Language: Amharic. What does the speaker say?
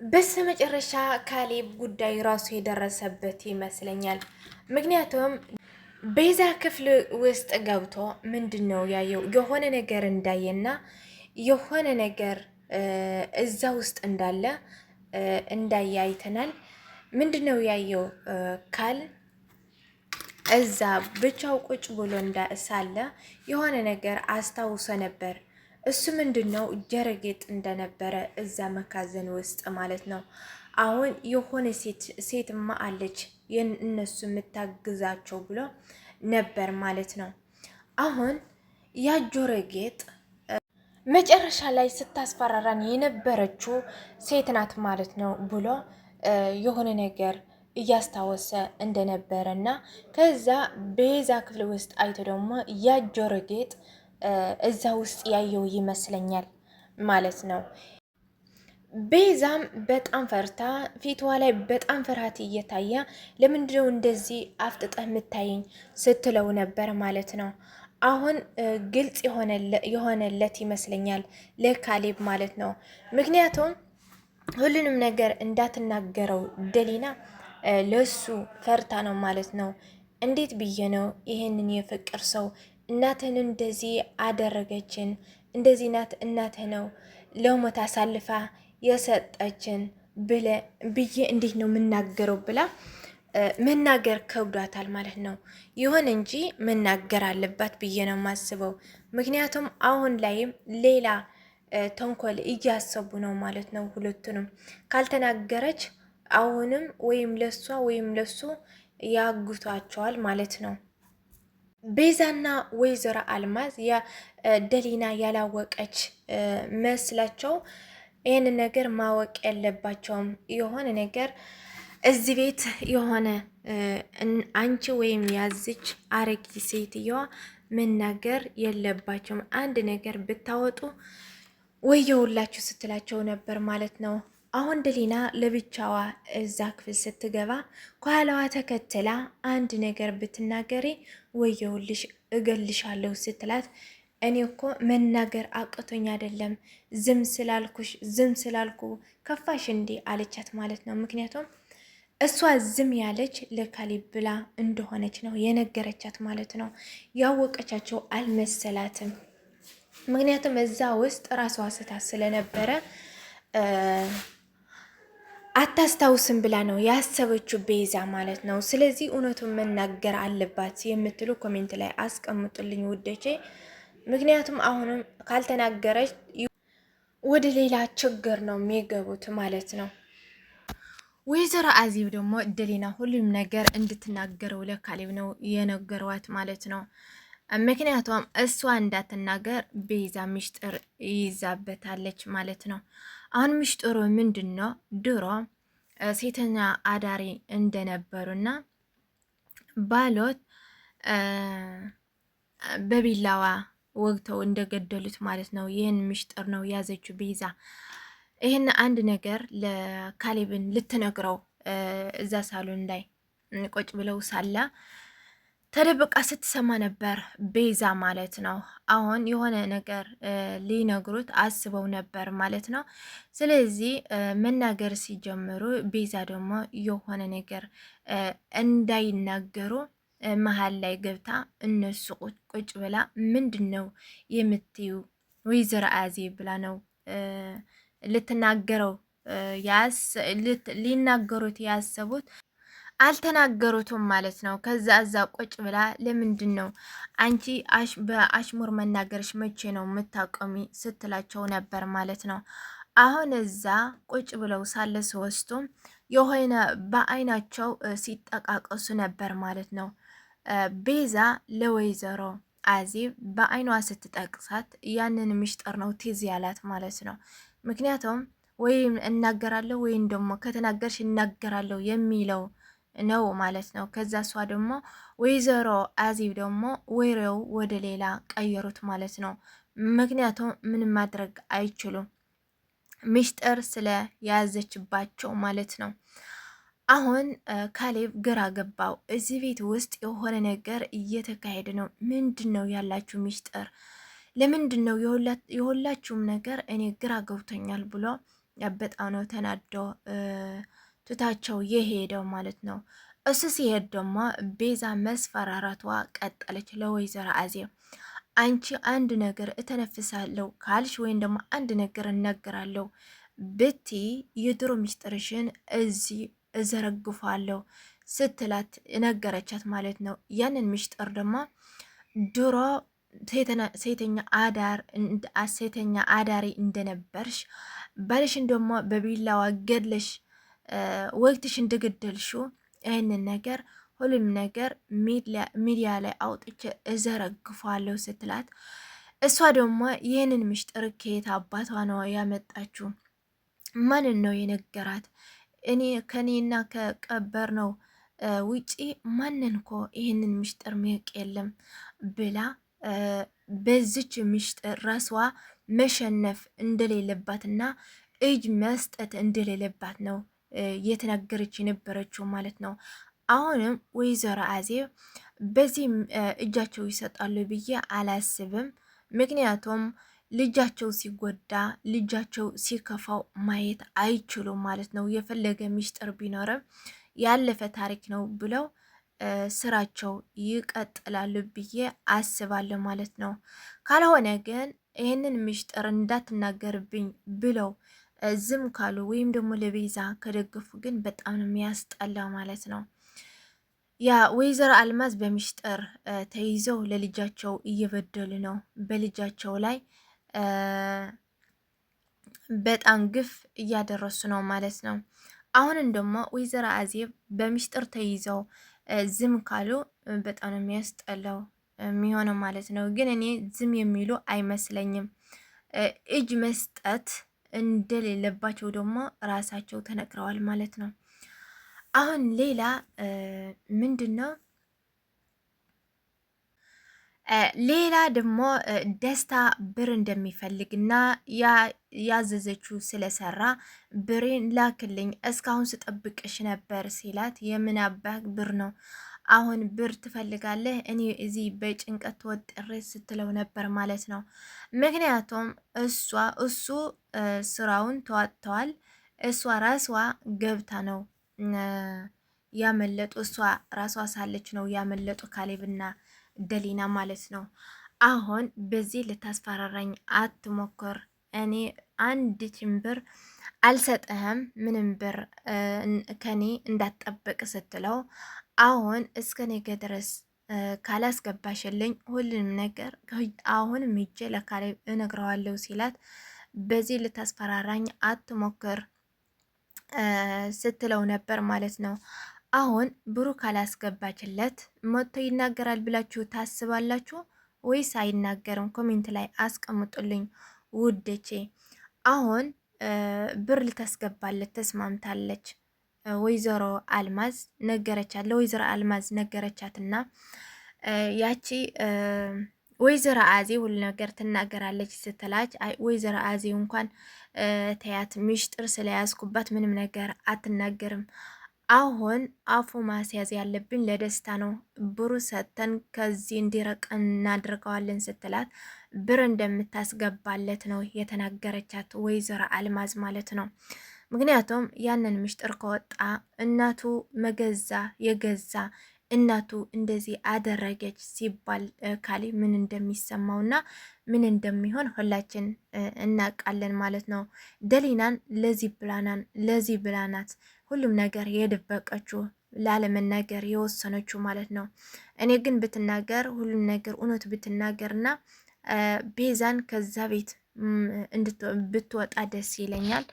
በስተመጨረሻ ካሌብ ጉዳይ ራሱ የደረሰበት ይመስለኛል። ምክንያቱም ቤዛ ክፍል ውስጥ ገብቶ ምንድን ነው ያየው የሆነ ነገር እንዳየና የሆነ ነገር እዛ ውስጥ እንዳለ እንዳየ አይተናል። ምንድን ነው ያየው ካል እዛ ብቻው ቁጭ ብሎ ሳለ የሆነ ነገር አስታውሶ ነበር። እሱ ምንድን ነው ጀረጌጥ እንደነበረ እዛ መካዘን ውስጥ ማለት ነው። አሁን የሆነ ሴትማ አለች እነሱ የምታግዛቸው ብሎ ነበር ማለት ነው። አሁን ያ ጆሮ ጌጥ መጨረሻ ላይ ስታስፈራራን የነበረችው ሴት ናት ማለት ነው ብሎ የሆነ ነገር እያስታወሰ እንደነበረ እና ከዛ ቤዛ ክፍል ውስጥ አይቶ ደግሞ ያ ጆሮ ጌጥ እዛ ውስጥ ያየው ይመስለኛል ማለት ነው። ቤዛም በጣም ፈርታ ፊትዋ ላይ በጣም ፍርሃት እየታየ ለምንድነው እንደዚህ አፍጥጠህ የምታየኝ ስትለው ነበር ማለት ነው። አሁን ግልጽ የሆነለት ይመስለኛል ለካሌብ ማለት ነው። ምክንያቱም ሁሉንም ነገር እንዳትናገረው ደሊና ለሱ ፈርታ ነው ማለት ነው። እንዴት ብዬ ነው ይሄንን የፍቅር ሰው እናትህን እንደዚህ አደረገችን፣ እንደዚህ ናት እናትህ ነው ለሞት አሳልፋ የሰጠችን ብለ ብዬ እንዴት ነው የምናገረው ብላ መናገር ከብዷታል ማለት ነው። ይሁን እንጂ መናገር አለባት ብዬ ነው የማስበው። ምክንያቱም አሁን ላይም ሌላ ተንኮል እያሰቡ ነው ማለት ነው። ሁለቱንም ካልተናገረች አሁንም ወይም ለሷ ወይም ለሱ ያግቷቸዋል ማለት ነው። ቤዛና ወይዘሮ አልማዝ ደሊና ያላወቀች መስላቸው ይህንን ነገር ማወቅ ያለባቸውም የሆነ ነገር እዚህ ቤት የሆነ አንቺ ወይም ያዝች አረጊ ሴትየዋ መናገር የለባቸውም። አንድ ነገር ብታወጡ ወየውላችሁ ስትላቸው ነበር ማለት ነው። አሁን ደሊና ለብቻዋ እዛ ክፍል ስትገባ ከኋላዋ ተከትላ አንድ ነገር ብትናገሪ ወየውልሽ እገልሻለሁ ስትላት እኔ እኮ መናገር አቅቶኝ አይደለም ዝም ስላልኩሽ ዝም ስላልኩ ከፋሽ እንዴ አለቻት ማለት ነው። ምክንያቱም እሷ ዝም ያለች ለካሌብ ብላ እንደሆነች ነው የነገረቻት ማለት ነው። ያወቀቻቸው አልመሰላትም። ምክንያቱም እዛ ውስጥ ራሷ ስታ ስለነበረ አታስታውስም ብላ ነው ያሰበችው ቤዛ ማለት ነው። ስለዚህ እውነቱን መናገር አለባት የምትሉ comment ላይ አስቀምጡልኝ ውዶቼ። ምክንያቱም አሁንም ካልተናገረች ወደ ሌላ ችግር ነው የሚገቡት ማለት ነው። ወይዘሮ አዜብ ደግሞ ደሊና ሁሉም ነገር እንድትናገረው ለካሌብ ነው የነገሯት ማለት ነው። ምክንያቱም እሷ እንዳትናገር ቤዛ ሚሽጥር ይይዛበታለች ማለት ነው። አሁን ሚሽጥሩ ምንድን ነው? ድሮ ሴተኛ አዳሪ እንደነበሩና ባሎት በቢላዋ ወግተው እንደገደሉት ማለት ነው። ይህን ሚሽጥር ነው ያዘችው ቤዛ። ይህን አንድ ነገር ለካሌብን ልትነግረው እዛ ሳሎን ላይ ቁጭ ብለው ሳላ ተደብቃ ስትሰማ ነበር ቤዛ ማለት ነው። አሁን የሆነ ነገር ሊነግሩት አስበው ነበር ማለት ነው። ስለዚህ መናገር ሲጀምሩ ቤዛ ደግሞ የሆነ ነገር እንዳይናገሩ መሀል ላይ ገብታ እነሱ ቁጭ ብላ ምንድን ነው የምትዩ ወይዘሮ አዜብ ብላ ነው ልትናገረው ሊናገሩት ያሰቡት አልተናገሩትም ማለት ነው። ከዛ እዛ ቁጭ ብላ ለምንድን ነው አንቺ በአሽሙር መናገርሽ መቼ ነው የምታቆሚ ስትላቸው ነበር ማለት ነው። አሁን እዛ ቁጭ ብለው ሳለ ሶስቱም የሆነ በአይናቸው ሲጠቃቀሱ ነበር ማለት ነው። ቤዛ ለወይዘሮ አዜብ በአይኗ ስትጠቅሳት ያንን ሚስጥር ነው ትዝ ያላት ማለት ነው። ምክንያቱም ወይም እናገራለሁ ወይም ደግሞ ከተናገርሽ እናገራለሁ የሚለው ነው ማለት ነው። ከዛ እሷ ደግሞ ወይዘሮ አዜብ ደግሞ ወሬው ወደ ሌላ ቀየሩት ማለት ነው። ምክንያቱም ምንም ማድረግ አይችሉም ሚስጥር ስለያዘችባቸው ማለት ነው። አሁን ካሌብ ግራ ገባው። እዚህ ቤት ውስጥ የሆነ ነገር እየተካሄደ ነው። ምንድን ነው ያላችሁ ሚስጥር? ለምንድን ነው የሁላችሁም ነገር እኔ ግራ ገብቶኛል ብሎ በጣም ነው ተናዶ ትታቸው የሄደው ማለት ነው። እሱ ሲሄድ ደግሞ ቤዛ መስፈራራቷ ቀጠለች ለወይዘሮ አዜብ። አንቺ አንድ ነገር እተነፍሳለሁ ካልሽ ወይም ደግሞ አንድ ነገር እናገራለሁ ብቲ የድሮ ሚስጥርሽን እዚህ እዘረግፋለሁ ስትላት ነገረቻት ማለት ነው። ያንን ሚስጥር ደግሞ ድሮ ሴተኛ አዳር ሴተኛ አዳሪ እንደነበርሽ ባልሽን ደግሞ በቢላዋ ገድለሽ ወቅትሽ እንደገደልሽው ይህንን ነገር ሁሉም ነገር ሚዲያ ላይ አውጥቼ እዘረግፏለሁ ስትላት፣ እሷ ደግሞ ይህንን ምስጢር ከየት አባቷ ነው ያመጣችው? ማንን ነው የነገራት? እኔ ከኔና ከቀበር ነው ውጪ ማንን ኮ ይህንን ምስጢር ሚያውቅ የለም ብላ በዚች ምስጢር ራስዋ መሸነፍ እንደሌለባትና እጅ መስጠት እንደሌለባት ነው እየተናገረች የነበረችው ማለት ነው። አሁንም ወይዘሮ አዜብ በዚህ እጃቸው ይሰጣሉ ብዬ አላስብም። ምክንያቱም ልጃቸው ሲጎዳ ልጃቸው ሲከፋው ማየት አይችሉም ማለት ነው። የፈለገ ሚስጥር ቢኖርም ያለፈ ታሪክ ነው ብለው ስራቸው ይቀጥላሉ ብዬ አስባለሁ ማለት ነው። ካልሆነ ግን ይህንን ሚስጥር እንዳትናገርብኝ ብለው ዝም ካሉ ወይም ደግሞ ለቤዛ ከደገፉ ግን በጣም ነው የሚያስጠላው ማለት ነው። ያ ወይዘሮ አልማዝ በሚስጥር ተይዘው ለልጃቸው እየበደሉ ነው። በልጃቸው ላይ በጣም ግፍ እያደረሱ ነው ማለት ነው። አሁንም ደግሞ ወይዘሮ አዜብ በሚስጥር ተይዘው ዝም ካሉ በጣም ነው የሚያስጠላው የሚሆነው ማለት ነው። ግን እኔ ዝም የሚሉ አይመስለኝም። እጅ መስጠት እንደሌለባቸው ደግሞ ራሳቸው ተነግረዋል ማለት ነው። አሁን ሌላ ምንድን ነው? ሌላ ደግሞ ደስታ ብር እንደሚፈልግና ያዘዘችው ስለሰራ ብሬን ላክልኝ እስካሁን ስጠብቅሽ ነበር ሲላት፣ የምን አባህ ብር ነው አሁን ብር ትፈልጋለህ? እኔ እዚህ በጭንቀት ወጥሬ ስትለው ነበር ማለት ነው። ምክንያቱም እሷ እሱ ስራውን ተዋጥተዋል። እሷ ራስዋ ገብታ ነው ያመለጡ። እሷ ራሷ ሳለች ነው ያመለጡ ካሌብና ደሊና ማለት ነው። አሁን በዚህ ልታስፈራራኝ አትሞክር። እኔ አንድ ብር አልሰጥህም፣ ምንም ብር ከኔ እንዳትጠብቅ ስትለው አሁን እስከ ነገ ድረስ ካላስገባሽልኝ ሁሉንም ነገር አሁን ሂጄ ለካሌብ እነግረዋለሁ ሲላት በዚህ ልታስፈራራኝ አትሞክር ስትለው ነበር ማለት ነው። አሁን ብሩ ካላስገባችለት መጥቶ ይናገራል ብላችሁ ታስባላችሁ ወይስ አይናገርም? comment ላይ አስቀምጡልኝ ውዶቼ። አሁን ብር ልታስገባለት ተስማምታለች። ወይዘሮ አልማዝ ነገረቻት። ለወይዘሮ አልማዝ ነገረቻትና ያቺ ወይዘሮ አዜ ሁሉ ነገር ትናገራለች ስትላች፣ አይ ወይዘሮ አዜ እንኳን ተያት ሚሽጥር ስለያዝኩባት ምንም ነገር አትናገርም። አሁን አፉ ማስያዝ ያለብን ለደስታ ነው፣ ብሩ ሰጥተን ከዚህ እንዲረቅ እናድርገዋለን ስትላት ብር እንደምታስገባለት ነው የተናገረቻት ወይዘሮ አልማዝ ማለት ነው። ምክንያቱም ያንን ምሽጥር ከወጣ እናቱ መገዛ የገዛ እናቱ እንደዚህ አደረገች ሲባል ካሌ ምን እንደሚሰማውና ምን እንደሚሆን ሁላችን እናውቃለን ማለት ነው። ደሊናን ለዚህ ብላናን ለዚህ ብላናት ሁሉም ነገር የደበቀችው ላለመናገር የወሰነችው ማለት ነው። እኔ ግን ብትናገር ሁሉም ነገር እውነቱ ብትናገርና ቤዛን ከዛ ቤት ብትወጣ ደስ ይለኛል።